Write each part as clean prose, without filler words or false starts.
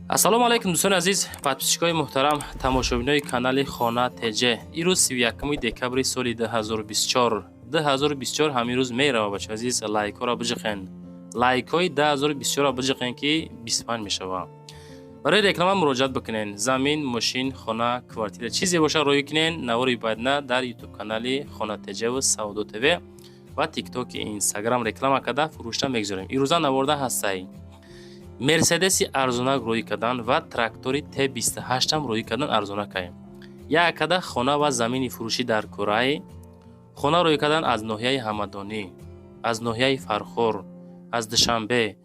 Ассалому алайкум, дӯстони азиз, подписчикои муҳтарам, тамошобинои канали Хона ТЖ. Ирӯз 31 декабри соли 2024. 2024 ҳамин рӯз мерава, бача азиз. Лайкҳоро биҷиқен, лайкҳои 2024-ро биҷиқен, ки 25 мешава. Барои реклама муроҷиат бикунен. Замин, мошин, хона, квартира, чизе боша, роӣ кунен. Навори баъдна дар Ютуб канали Хона ТЖву Савдо ТВ ва Тиктоки, Инстаграм реклама карда, фурӯшта мегузорем. Ирӯза наворда ҳастай: Мерседеси арзонак роӣ кардан ва трактори Т28-ам роӣ кардан арзонакай. Як када хона ва замини фурӯшӣ дар Кӯрай. Хона роӣ кардан аз ноҳияи Ҳамадонӣ, аз ноҳияи Фархор, аз Душанбе,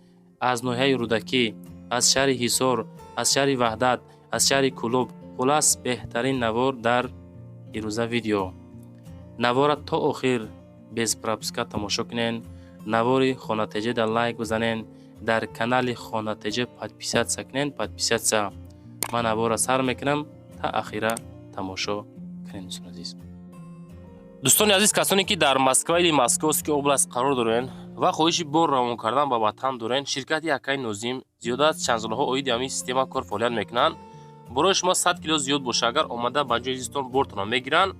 аз ноҳияи Рӯдакӣ, аз шаҳри Ҳисор, аз шаҳри Ваҳдат, аз шаҳри Кӯлоб. Хулас, беҳтарин навор дар ирӯза видео. Навора то охир без пропуска тамошо кунен. Навори Хона ТЖ дар лайк бизанен, дар канали Хона ТЖ подписаться кунен, подписаться. Ман навора сар мекунам, та ахира тамошо кунен, дӯстони азиз. Дӯстони азиз, касоне ки дар Москва или Московский область қарор дорен ва хоҳиши бор равон кардан ба ватан дорен, ширкати акаи Нозим зиёда аз чанд солҳо оиди ҳамин система кор фаъолият мекунанд. Борои шумо 100 кило зиёд боша, агар омада ба ҷои зистон бортонро мегиранд,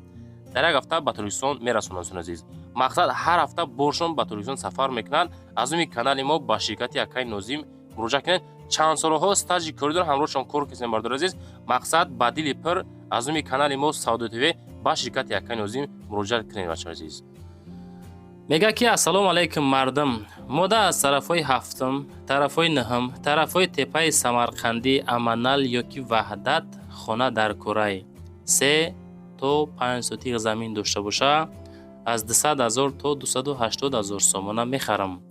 дар як ҳафта ба Тоҷикистон мерасонанд. Дӯстони азиз, мақсад, ҳар ҳафта боршон ба Тоҷикистон сафар мекунанд. Аз номи канали мо ба ширкати акаи Нозим муроҷиат кунед. Чанд солҳо стажи корӣ доранд, ҳамроҳшон кор кунем. Бардори азиз, мақсад, ба дили пир аз номи канали мо Савдо ТВ ба ширкати акаи Нозим муроҷиат кунед. Бачаҳои азиз, мегӯяд ки: «Ассалому алайкум, мардум. Мода аз тарафҳои ҳафтум, тарафҳои наҳум, тарафҳои теппаи Самарқандӣ, Аманал ёки Ваҳдат хона дар Кӯрай, 3 то 5 сотих замин дошта боша, аз 200 000 то 280 000 сомона мехарам.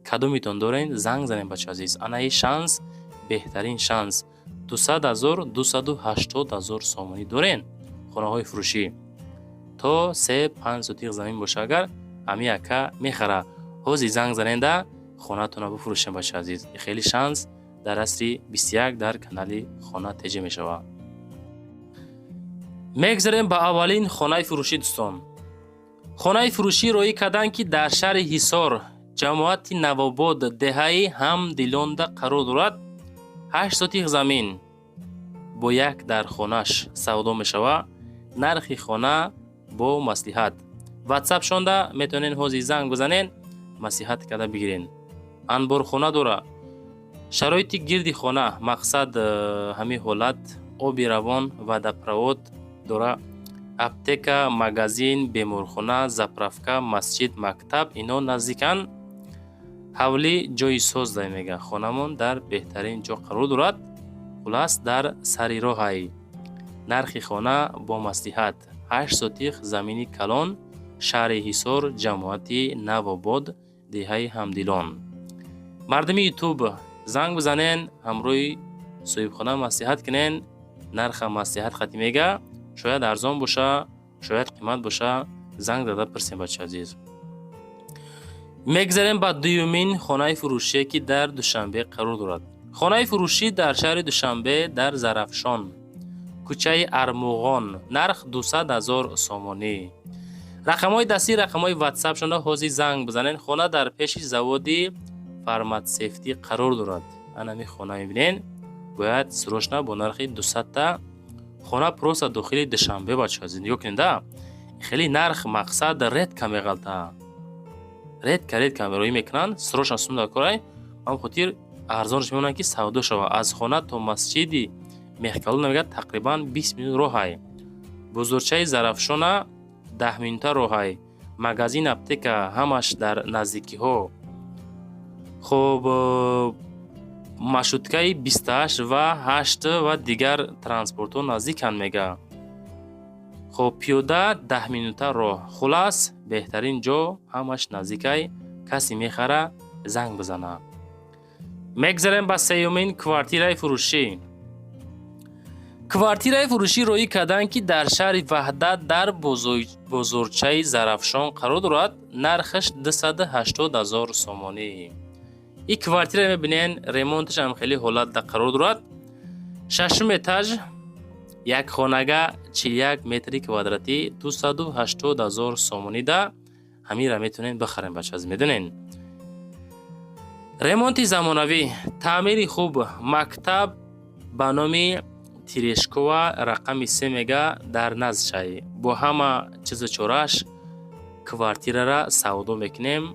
Кадомитон дорен, занг занем.» Бача азиз, анаи шанс, беҳтарин шанс. 200 000, 280 000 сомонӣ дорен, хонаҳои фурӯшӣ то 3-5 сотих замин боша, агар ҳами ака мехара. Ҳози занг заненда, хонатонро бифурӯшем. Бача азиз, хеле шанс дар асри 21 дар канали Хона ТЖ мешавад. Мегзарем ба аввалин хонаи фурӯшӣ. Дӯстон, хонаи фурӯшӣ роӣ карданд, ки дар шаҳри Ҳисор, ҷамоати Навобод, деҳаи Ҳамдилонда қарор дорад. 8 сотих замин бо як дархонаш савдо мешавад. Нархи хона бо маслиҳат. Ватсап шонда метавонед, ҳозир занг бизанен, маслиҳат карда бигирен. Анборхона дора. Шароити гирди хона, мақсад, ҳамин ҳолат: оби равон, водопровод дора, аптека, магазин, беморхона, заправка, масҷид, мактаб, ино наздиканд. Ҳавлӣ ҷои соз дай, мега. Хонамон дар беҳтарин ҷо қарор дорад. Хулас, дар сари роҳай. Нархи хона бо маслиҳат. 8 сотих замини калон, шаҳри Ҳисор, ҷамоати Навобод, деҳаи Ҳамдилон. Мардуми Ютуб, занг бизанен, ҳамроҳи соҳибхона маслиҳат кунен. Нарха маслиҳат хати мега, шояд арзон боша, шояд қимат боша. Занг зада пурсем, бача азиз. Мегзарем ба дуюмин хонаи фурӯшие, ки дар Душанбе қарор дорад. Хонаи фурӯшӣ дар шаҳри Душанбе, дар Зарафшон, кӯчаи Армуғон, нарх 200 000 сомонӣ. Рақамҳои дастӣ, рақамҳои ватсапшонро ҳозир занг бизанед. Хона дар пеши заводи фарматсевтӣ қарор дорад. Анами хона мебинен, бояд срочно бо нархи дусадта хона, просто дохили Душанбе. Бачаҳо, нигоҳ кунед, да хеле нарх, мақсад, редко меғалта, редко, редко роӣ мекунанд. Срочно сум дар корай, ҳам хотир арзонаш мемонанд, ки савдо шавад. Аз хона то масҷиди Мехкалон, мегӯяд, тақрибан 20 минут роҳай. Бозорчаи Зарафшона 10 минута роҳай. Магазин, аптека ҳамаш дар наздикиҳо. Хоб, маршруткаи 28 ва 8 ва дигар транспортҳо наздиканд, мега. Хоб, пиёда 10 минута роҳ. Хулас, беҳтарин ҷо, ҳамаш наздикай. Касе мехара, занг бизана. Мегзарем ба сеюмин квартираи фурӯшӣ. Квартираи фурӯшӣ роӣ карданд, ки дар шаҳри Ваҳдат, дар бозорчаи Зарафшон қарор дорад. Нархаш 280 000 сомонӣ. Ин квартира мебинен, ремонташ ҳам хеле ҳолатда қарор дорад. Шашум этаж, як хонага, 41 метри квадратӣ, 280 000 сомонида ҳаминра метавонед бихарем. Бача, медонен. Ремонти замонавӣ, таъмири хуб, мактаб ба номи Терешкова рақами 3 мега дар наздшай. Бо ҳама чизу чорааш квартирара савдо мекунем.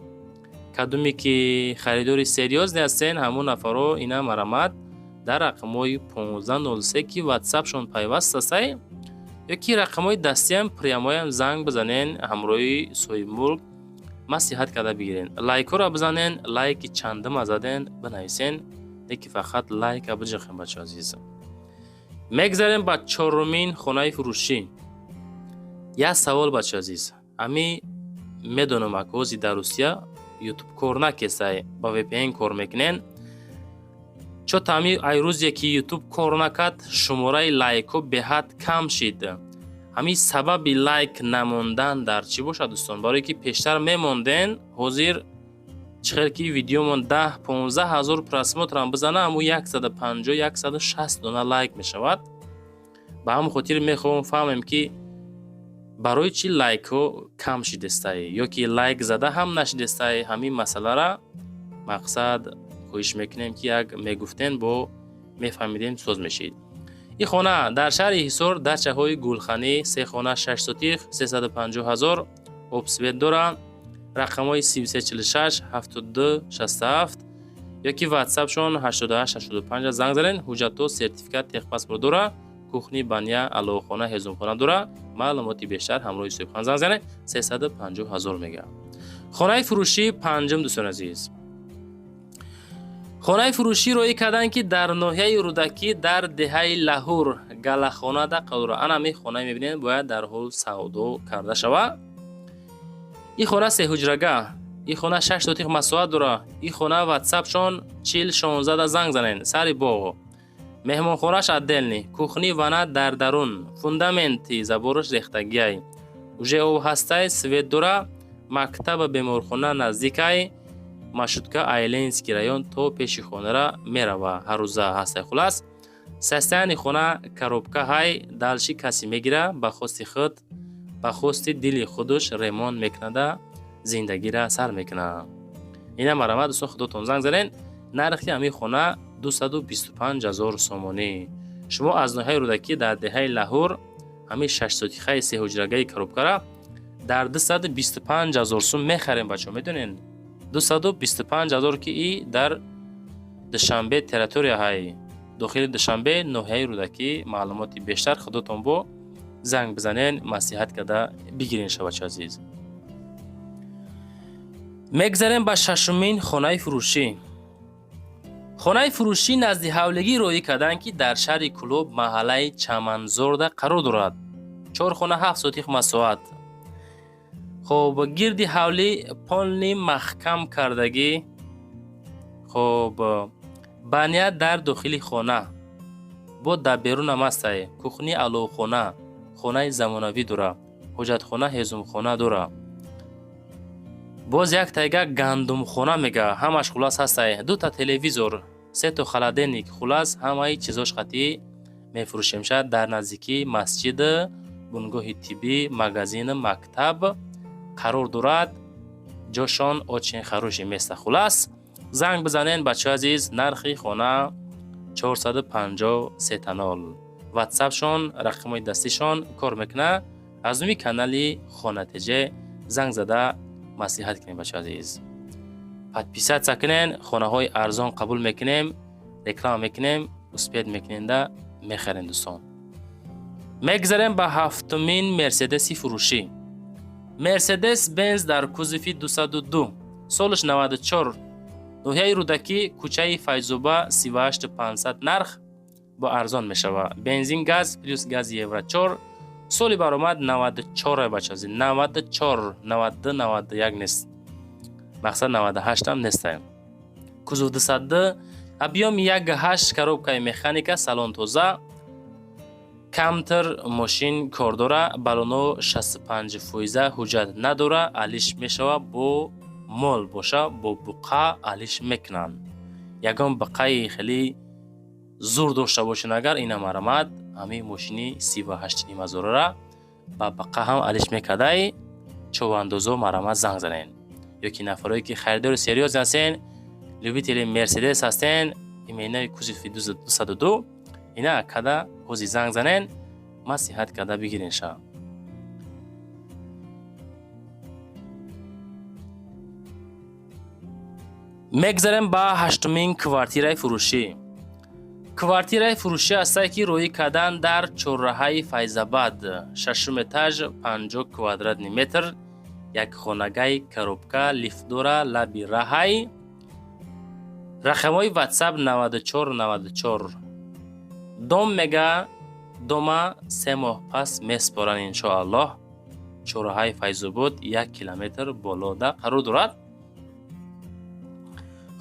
Кадоме ки харидори серьёзный ҳастен, ҳамон нафарҳо ина марамат дар рақамҳои 1503, ки ватсапшон пайваст ҳастай, ё ки рақамҳои дастиам, прямой ам занг бизанен, ҳамроҳи соҳибмулк маслиҳат карда бигирен. Лайкҳоро бизанен, лайки чандума заден, бинависен, леки фақат лайка биҷахем, бачо азиз. Мегзарем ба чорумин хонаи фурӯшӣ. Як савол, бачо азиз. Ами медонам, акози дар Русия Ютуб кор накесай, ба VPN кор мекунен. Чо таами ай рӯзе ки Ютуб кор накард, шумораи лайкҳо беҳад кам шид. Ҳамин сабаби лайк намондан дар чӣ бошад, дӯстон? Барое ки пештар мемонден, ҳозир чӣ хел ки видеомон 10-15 ҳазор просмотр ам бизана, ҳамун 150, 160 дона лайк мешавад. Ба ҳамон хотир мехоҳам фаҳмем, ки барои чӣ лайкҳо кам шидестай ё ки лайк зада ҳам нашидестай. Ҳамин масъалара мақсад хоҳиш мекунем, ки як мегуфтен, бо мефаҳмидем, соз мешид. Ин хона дар шаҳри Ҳисор, дачаҳои Гулханӣ, се хона, 6 сотих, 350 ҳазор, об, свет дора. Рақамҳои 3346 72 67 ё ки ватсапшон 88 85 занг занен. Ҳуҷҷатҳо, сертификат, техпаспорт дора, кухня, баня, аловхона, ҳезумхона дора. Маълумоти бештар ҳамроҳи соҳибхона занг занед. 350 ҳазор мега. Хонаи фурӯшии панҷум, дӯстони азиз. Хонаи фурӯшӣ роӣ карданд, ки дар ноҳияи Рӯдакӣ, дар деҳаи Лаҳур, галахонада қарор. Ана ҳамин хонае мебинед, бояд дарҳол савдо карда шавад. Ин хона сеҳуҷрага, ин хона 6 сотих масоҳат дора. Ин хона ватсапшон 4016 занг занен. Сари боғ, меҳмонхонаш отдельный, кухня, ванна дар дарун, фундаменти забораш рехтагиай, уже об ҳастай, свет дора, мактаба, беморхона наздикай, маршрутка ай Ленинский район то пеши хонара мерава, ҳаррӯза ҳастай. Хулас, состояние хона коробка ҳай. Дальше касе мегира, ба хости худ, ба хости дили худаш ремонт мекунада, зиндагира сар мекунад. Ина марамат, дӯстон, худотон занг занен. Нархи ҳамин хона 225 ҳазор сомонӣ. Шумо аз ноҳияи Рӯдакӣ, дар деҳаи Лаҳур, ҳамин 6 сотихаи сеҳуҷрагаи коробкара дар 225 ҳазор сум мехарем, бачаҳо, медонен, 225 ҳазор, ки и дар Душанбе территория ҳай, дохили Душанбе, ноҳияи Рӯдакӣ. Маълумоти бештар худотон бо занг бизанен, маслиҳат карда бигирен шабачо азиз. Мегзарем ба шашумин хонаи фурӯшӣ. Хонаи фурӯшӣ назди ҳавлигӣ роӣ карданд, ки дар шаҳри Кӯлоб, маҳаллаи Чаманзорда қарор дорад. Чор хона, 7 сотих масоҳат. Хоб, гирди ҳавлӣ полный маҳкам кардагӣ. Хоб, баня дар дохили хона, бо дар берунам ҳастай, кухня, аловхона, хонаи замонавӣ дора, ҳоҷатхона, ҳезумхона дора, боз як тайга гандумхона мега, ҳамаш хулас ҳастай, дута телевизор, сето холодильник, хулас, ҳамаи чизош қатъӣ мефурӯшем. Шояд дар наздикии масҷид, бунгоҳи тиббӣ, магазину мактаб қарор дорад. Ҷошон очень хороший место. Хулас, занг бизанен, бачаҳои азиз. Нархи хона 450 сетанол. Ватсапшон, рақамҳои дастишон кор мекунад. Аз номи канали Хона ТЖ занг зада маслиҳат кунем, бачаҳои азиз. Подписаться кунен. Хонаҳои арзон қабул мекунем, реклама мекунем, успеть мекуненда мехарем, дӯстон. Мегзарем ба ҳафтумин мерседеси фурӯшӣ. Мерседес Бенз дар кузови 202, солаш 94, ноҳияи Рӯдакӣ, кӯчаи Файзоба 38 500. Нарх бо арзон мешавад. Бензин, газ плюс гази евро 4, соли баромад 94, бачази, 94, 92, 91 нест, мақсад 98 ам нестаем. Кузов 202, объём 1,8, коробкаи механика, салон тоза, камтар мошин кор дора, баллоно 65 фоиза, ҳуҷҷат надора, алиш мешава. Бо мол боша, бо буқа алиш мекунанд. Ягон буқаи хеле зур дошта бошен агар, ина марамад, ҳамин мошини 38 ҳазорара ба буқа ҳам алиш мекардай. Човандозо, марамад, занг занен, ё ки нафарое ки харидори серьёз ҳастен. Любители Мерседес ҳастен, именаи кузови 202, ина када ҳози занг занен, маслиҳат карда бигирен ша. Мегзарем ба ҳаштумин квартираи фурӯшӣ. Квартираи фурӯшӣ ҳастае, ки роӣ кардан дар чорраҳаи Файзабад, шашум этаж, 50 квадратный метр, як хонагаи коробка, лифтдора, лаби раҳай. Рақамҳои WhatsApp 94 94. Дом мега, дома 3 моҳ пас меспоранд, иншоаллоҳ. Чорраҳаи Файзобод, 1 километр болода қарор дорад.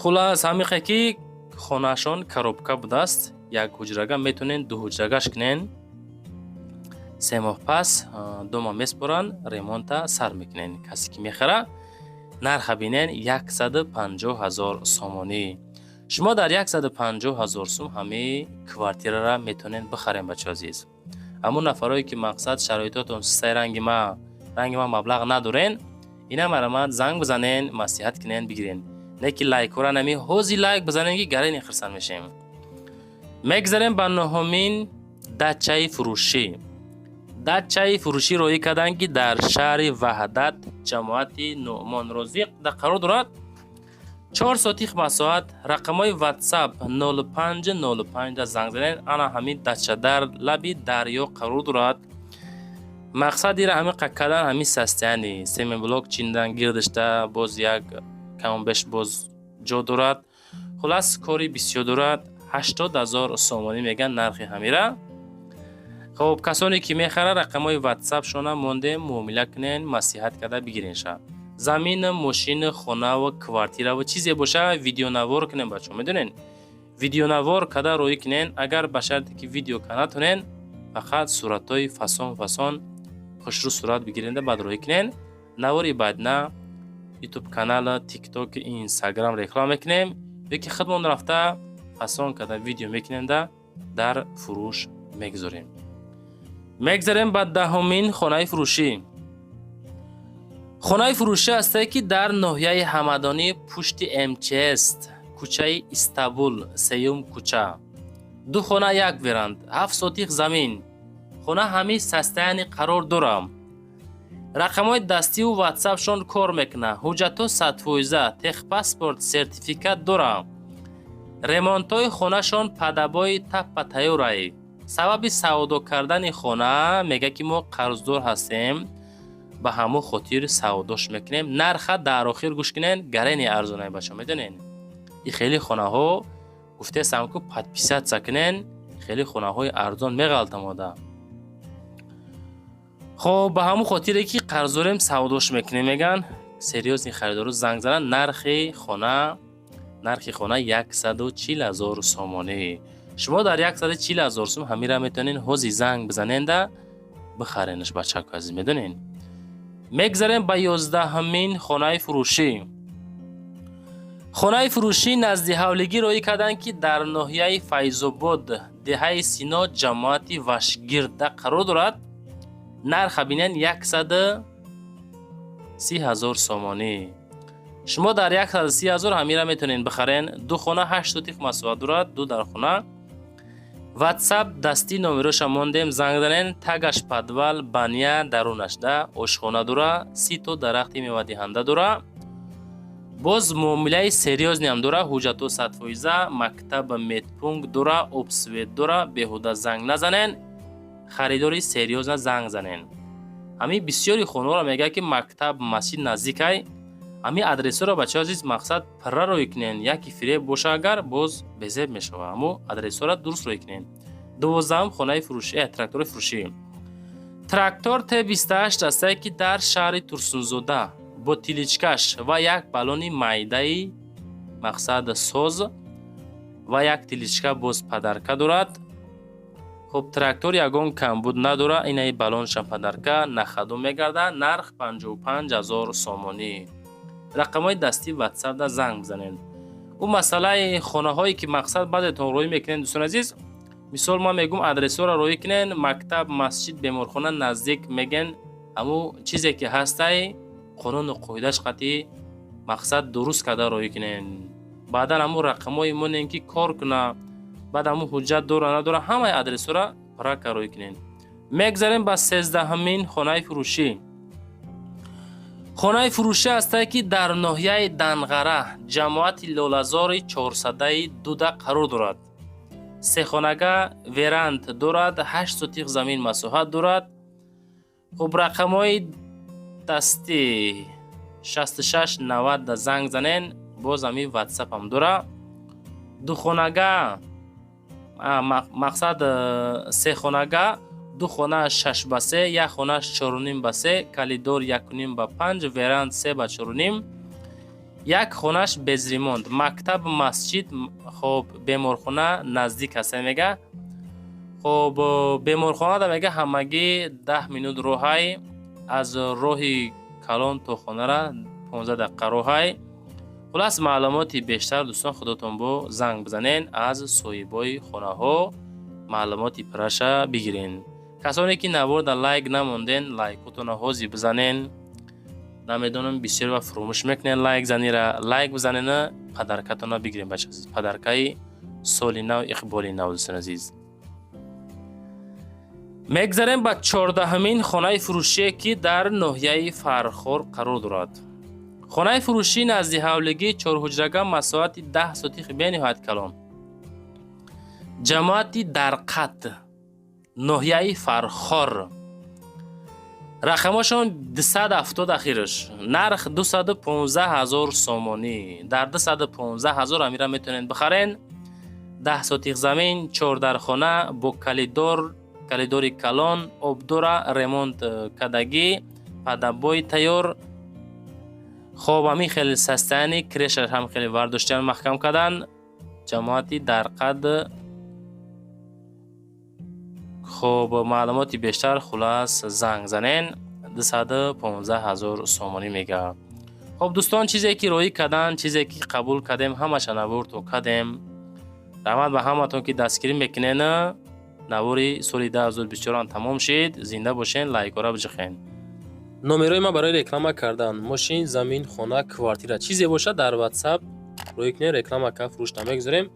Хулас, ҳамиқе ки хонаашон коробка будааст, як ҳуҷрага, метавонен ду ҳуҷрагаш кунен. 3 моҳ пас дома меспоранд, ремонта сар мекунен. Касе ки мехара, нарха бинен, 150 000 сомонӣ. Шумо дар 150 000 сум ҳамаи квартирара метавонед бихарем, бачаҳо азиз. Ҳамун нафарое ки мақсад шароитотон систай, ранги ма маблағ надорен, ина марамат занг бизанен, маслиҳат кунен, бигирен. Не ки лайкҳора нами ҳози лайк бизанем, ки гарани хирсан мешем. Мегзарем ба нуҳумин дачаи фурӯшӣ. Дачаи фурӯшӣ роӣ карданд, ки дар шаҳри Ваҳдат, ҷамоати Нуъмон Розиқ қарор дорад. 4 сотих масоҳат. Рақамҳои WhatsApp 05 05 да занг занед. Ана ҳамин дача дар лаби дарё қарор дорад. Мақсад ира ҳамин қак кардан, ҳамин состояние семенблок чиндан, гирдишта боз як камонбеш боз ҷо дорад. Хулас, кори бисёр дорад. 80 000 сомонӣ меган нархи ҳамира. Хоб, касоне ки мехарад, рақамҳои ватсапшона мондем, муомила кунен, маслиҳат карда бигирен ша. Замин, мошин, хонаву квартираву чизе боша, видеонавор кунен, бачаҳо, медонен, видеонавор карда роӣ кунен. Агар ба шарте ки видео ка натонен, фақат суратҳои фасон фасон хушрӯ сурат бигиренда, баъд роӣ кунен. Навори баъдна ютуб канал, Тикток, Инстаграм реклама мекунем ё ки худмон рафта фасон карда видео мекунемда, дар фурӯш мегузорем. Мегзарем ба 10-умин хонаи фурӯшӣ. Хонаи фурӯшӣ ҳастае, ки дар ноҳияи Ҳамадонӣ, пушти МЧС, кӯчаи Истабул, сеюм кӯча. Ду хона, як веранд, 7 сотих замин. Хона ҳамин состояние қарор дорам. Рақамҳои дастиву ватсапшон кор мекунад. Ҳуҷҷатҳо 100%, техпаспорт, сертификат дорам. Ремонтҳои хонашон падабои таппа тайёрай. Сабаби савдо кардани хона мегӯяд, ки мо қарздор ҳастем, ба ҳамон хотир савдош мекунем. Нарха дар охир гӯш кунен, гарени арзонай, бача, медонен. И хеле хонаҳо гуфтесам ку, подписаться кунен, хеле хонаҳои арзон меғалтамода. Хоб, ба ҳамон хотире ки қарздорем, савдош мекунем, меган. Серьёзный харидоро занг зананд. Нархи хона 140 000 сомонӣ. Шумо дар 140 000 сум ҳамира метавонед ҳози занг бизаненда бихаренаш, бачако азиз, медонен. Мегзарем ба 11-умин хонаи фурӯшӣ. Хонаи фурӯшӣ назди ҳавлигӣ роӣ карданд, ки дар ноҳияи Файзобод, деҳаи Сино, ҷамоати Вашгирда қарор дорад. Нарха бинен, 130 000 сомонӣ. Шумо дар 130 000 ҳамира метавонед бихарен. Ду хона, 8 сотих масоҳат дорад, ду дар хона. Ватсап дастӣ номероша мондем, занг занен. Тагаш подвал, баня, дарунашда ошхона дора, 30 то дарахти мевадиҳанда дора. Боз муомилаи серьёзный ам дора, ҳуҷҷатҳо 100%, мактаб, медпункт дора, об, свет дора. Беҳуда занг назанен, харидори серьёзно занг занен. Ҳамин бисёри хонаҳоро мегӯяд, ки мактаб, масҷид наздикай. Ҳамин адресҳоро, бачаҳо азиз, мақсад пурра роӣ кунен. Яке фиреб боша агар, боз безеб мешавад. Аммо адресҳоро дуруст роӣ кунен. 12-ум хонаи фурӯшӣ, трактори фурӯшӣ. Трактор Т28 ҳастае, ки дар шаҳри Турсунзода, бо тележка ш ва як баллони майдаи мақсад соз ва як тележка боз подарка дорад. Хуб, трактор ягон камбуд надорад. Инаи баллоншам подарка, нахаду мегардад. Нарх 55 000 сомонӣ. Рақамҳои дастии ватсапда занг бизанед. Ӯ масъалаи хонаҳое ки мақсад баъдетон роӣ мекунед, дӯстони азиз, мисол ман мегӯм, адресҳоро роӣ кунен, мактаб, масҷид, беморхона наздик мегӯен. Ҳамун чизе ки ҳастай, қонуну қоидааш қатъӣ мақсад дуруст карда роӣ кунен. Баъдан ҳамун рақамҳои монем, ки кор куна. Баъд ҳамун ҳуҷҷат дора, надора, ҳамаи адресҳоро пурра кароӣ кунед. Мегзарем ба 13-ҳамин хонаи фурӯшӣ. Хонаи фурӯшӣ ҳастае, ки дар ноҳияи Данғара, ҷамоати Лолазори, чорсадаи дуда қарор дорад. Сехонага, веранд дорад, 8 сотих замин масоҳат дорад. Хуб, рақамҳои дастӣ 66 90 да занг занен. Боз ҳамин ватсапам дора. Духонага, мақсад, сехонага, ду хонааш 6 ба 3, як хонааш 4.5 ба 3, калидор 1.5 ба 5, веранд 3 ба 4.5, як хонааш без ремонт. Мактаб, масҷид, хоб, беморхона наздик ҳаста, мега. Хоб, беморхонада, мега, ҳамагӣ 10 минут роҳай. Аз роҳи калон то хонара 15 дақиқа роҳай. Хулас, маълумоти бештар, дӯстон, худотон бо занг бизанен, аз соҳибои хонаҳо маълумоти пурраша бигирен. Касоне ки наворда лайк намонден, лайкотонро ҳозир бизанен. Намедонам, бисёр ва фуромӯш мекунен лайк занира. Лайк бизанена, подаркатонро бигирен, бача азиз, подаркаи соли нав, иқболи нав. Дӯстон азиз, мегзарем ба 14-ҳамин хонаи фурӯшие, ки дар ноҳияи Фархор қарор дорад. Хонаи фурӯшӣ назди ҳавлигӣ, чорҳуҷрага, масоҳати 10 сотих, бениҳоят калон, ҷамоати Дарқат, ноҳияи Фархор. Рақамошон 270 ахирш. Нарх 215 000 сомонӣ. Дар 215 000 амира метавонед бихарен. 10 сотих замин, чордархона, бо калидор, калидори калон, обдора, ремонт кардагӣ, под обои тайёр. Хоб, ҳамин хеле состояние, крышаш ҳам хеле вардоштиан, маҳкам кардан. Ҷамоати Дарқад. Хоб, маълумоти бештар, хулас, занг занен. 215 000 сомонӣ мега. Хоб, дӯстон, чизе ки роҳӣ кардан, чизе ки қабул кардем, ҳамаша навортон кардем. Раҳмат ба ҳаматон, ки дастгирӣ мекунен. Навори соли 2024 тамом шид. Зинда бошен, лайкора биҷихен. Номерои ман барои реклама кардан мошин, замин, хона, квартира, чизе бошад, дар ватсап роҳӣ кунед. Реклама ка фурӯш намегузорем.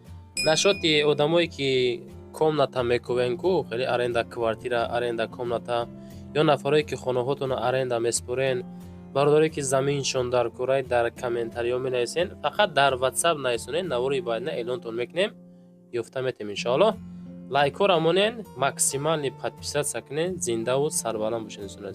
Нашоти одамое ки комната мекувен ку, хеле аренда квартира, аренда комната, ё нафарое ки хонаҳотонро аренда меспорен, бародарое ки заминшон дар курай, дар комментариҳо менависен. Фақат дар ватсап нависонед, навори баъдина эълонтон мекунем, ёфта метем, иншоаллоҳ. Лайкҳоро монен, максимальный подписаться кунед. Зиндаву сарбаланд бошед, дӯстони азиз.